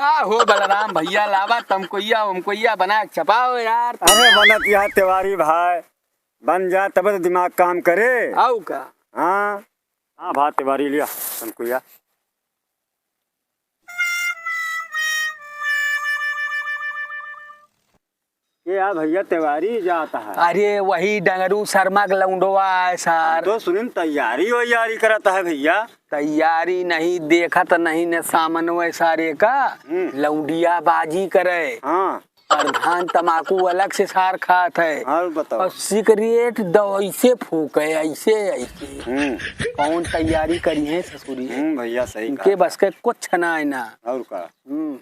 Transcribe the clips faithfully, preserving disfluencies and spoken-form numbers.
का हो बलराम भइया, लावा तमकोइया उमकोइया बना के चपाओ यार। अरे बनत यार तिवारी भाई, बन जा तब तो दिमाग काम करे। आऊ का? हाँ। हाँ भाई तिवारी लिया तमकोइया। ये यार भइया तिवारी जात है। अरे वही डंगरू शर्मा के लौंडवा है सर। तो सुनिन तैयारी वैयारी करत है भइया। तैयारी नहीं देखत नहीं न सामनवे सारे का। हम्म। लौंडिया बाजी करे। हाँ। प्रधान तमाकू अलग से सार खात है। और बताओ। और सिगरेट दो ऐसे फूके, ऐसे, ऐसे। हम्म। कौन तैयारी करी है ससुरी? हम्म, भइया सही इनके कहा। बस के कुछ ना है ना। और का? हम्म।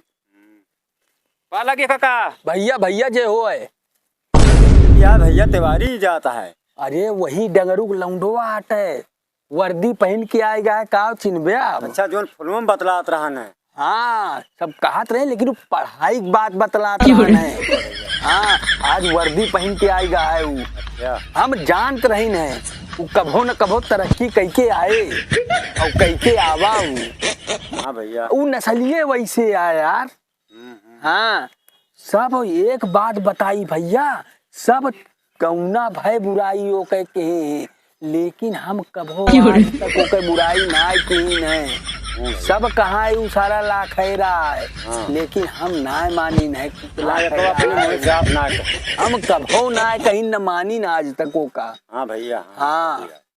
पा लगे काका। भइया, भइया जे हो है। या भइया तिवारी जात है। अरे वही डंगरू के लौंडवा आटे। वर्दी पहिन के आए गा है, का चिन्हबे अब? अच्छा, जोन फिल्म में बतलात रहन है। हाँ, सब कहत रहे, लेकिन उ पढ़ाई के बात बतलात रहन है। हाँ, आज वर्दी पहिन के आए गा है उ। अच्छा। हम जानत रहिन है, उ कभो न कभो तरक्की कइके आए, और कइके आवा उ। हाँ भइया। उ नस्लिये वैसे आए यार। हम्म, हम्म। हाँ, सब एक बात बताई भइया, सब कौना भय बुराई ओके कहे हैं, लेकिन हम कभो आज तक ओके बुराई ना कही नहीं। हम्म। सब कहा है उ सारा लाखैरा है, हाँ। लेकिन हम ना मानी नहीं कि हाँ, ये तो लाखैरा अपने है। मुँह से आप ना कहो। हम कभो ना कही न मानी ना आज तक ओका। हाँ भइया, हाँ, हाँ। भइया।